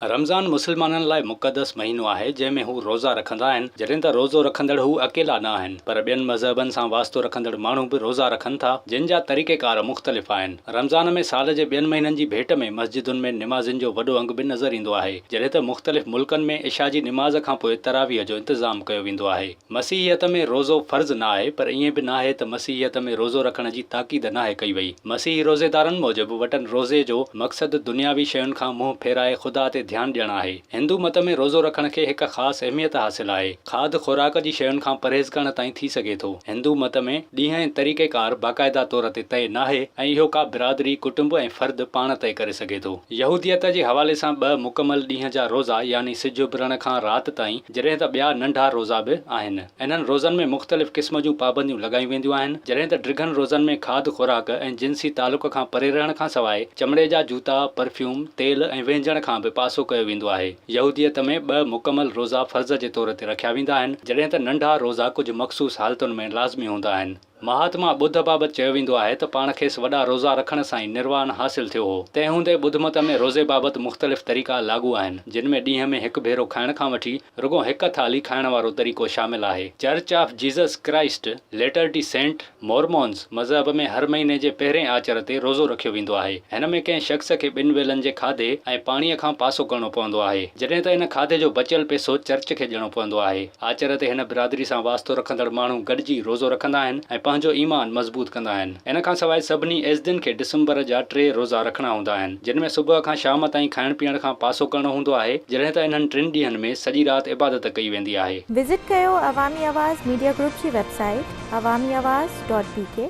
رمضان مسلمانن لاء مقدس مهينو آهي، جنهن ۾ هو روزا رکندا آهن، جڏهن ته روزو رکندڙ هو اڪيلا نه آهن، پر ٻين مذهبن سان واسطو رکندڙ ماڻهو به روزا رکن ٿا، جن جا طريقيڪار مختلف آهن. رمضان ۾ سال جي ٻين مهينن جي ڀيٽ ۾ مسجدن ۾ نمازين جو وڏو انگ به نظر ايندو آهي، جڏهن ته مختلف ملڪن ۾ عشاء جي نماز کانپوء تراويح جو انتظام ڪيو ويندو آهي. مسيحيت ۾ روزو فرض نه آهي پر ائين به ناهي ته مسيحيت ۾ روزو رکڻ جي تاڪيد ناهي ڪئي وئي. مسيحي روزيدارن موجب وٽن روزي جو مقصد دنياوي شين کان منهن ڦيرائي خدا تي ڌيان ڏيڻ آهي. هندو مت ۾ روزو رکڻ کي هڪ خاص اهميت حاصل آهي. کاڌ خوراڪ جي شين کان پرهيز ڪرڻ تائين ٿي سگهي ٿو. هندو مت ۾ ڏينهن ۽ طريقه ڪار باقاعده طور تي طئي ناهي ۽ اهو ڪا برادري، ڪٽنب ۽ فرد پاڻ طئي ڪري سگهي ٿو. يهوديت جي حوالي سان ٻه مڪمل ڏينهن جا روزا يعني سج اڀرڻ کان رات تائين جڏهن ته ٻيا ننڍا روزا به آهن. انهن روزن ۾ مختلف قسم جون پابنديون لڳايون وينديون آهن، جڏهن ته ڊگهن روزن ۾ کاڌ خوراڪ ۽ جنسي تعلق کان پري رهڻ کان سواء چمڙي جا جوتا، پرفيوم، تيل ۽ وهنجڻ کان به پاسو ڪيو ويندو آهي. يهوديت ۾ ٻه مڪمل روزا فرض جي طور تي رکيا ويندا آهن، جڏهن ته ننڍا روزا ڪجهه مخصوص حالتن ۾ لازمي هوندا آهن. مهاتما ٻڌ بابت چيو ويندو آهي ته پاڻ کيس وڏا روزا رکڻ سان ئي نروان حاصل ٿيو هو. تنهن هوندي ٻڌمت ۾ روزي بابت مختلف طريقا لاڳو آهن، جن ۾ ڏينهن ۾ هڪ ڀيرو کائڻ کان وٺي رڳو هڪ ٿالهي کائڻ وارو طريقو شامل آهي. Church of Jesus Christ, Latter Day Saint, Mormons, مذهب ۾ هر مهيني جي پهرين آچر تي روزو رکيو ويندو آهي. هن ۾ ڪنهن شخص کي ٻن ويلن جي کاڌي ۽ پاڻيء کان پاسو ڪرڻو پوندو آهي، جڏهن ته ان کاڌي جو بچيل پئسو چرچ کي ڏيڻو پوندو آهي. آچر تي هن برادري سان واسطو رکندڙ ماڻهو گڏجي روزو رکندا آهن ۽ پنهنجو ايمان مضبوط ڪندا آهن. ان کان سواء سڀني ايزدين کي ڊسمبر جا ٽي روزا رکڻا هوندا آهن، جن ۾ صبح کان شام تائين کائڻ پيئڻ کان پاسو ڪرڻو هوندو آهي، جڏهن ته انهن ٽن ڏينهن ۾ سڄي رات عبادت ڪئي ويندي آهي. وزٽ ڪيو عوامي آواز ميڊيا گروپ جي website Awami Awaz dot B K.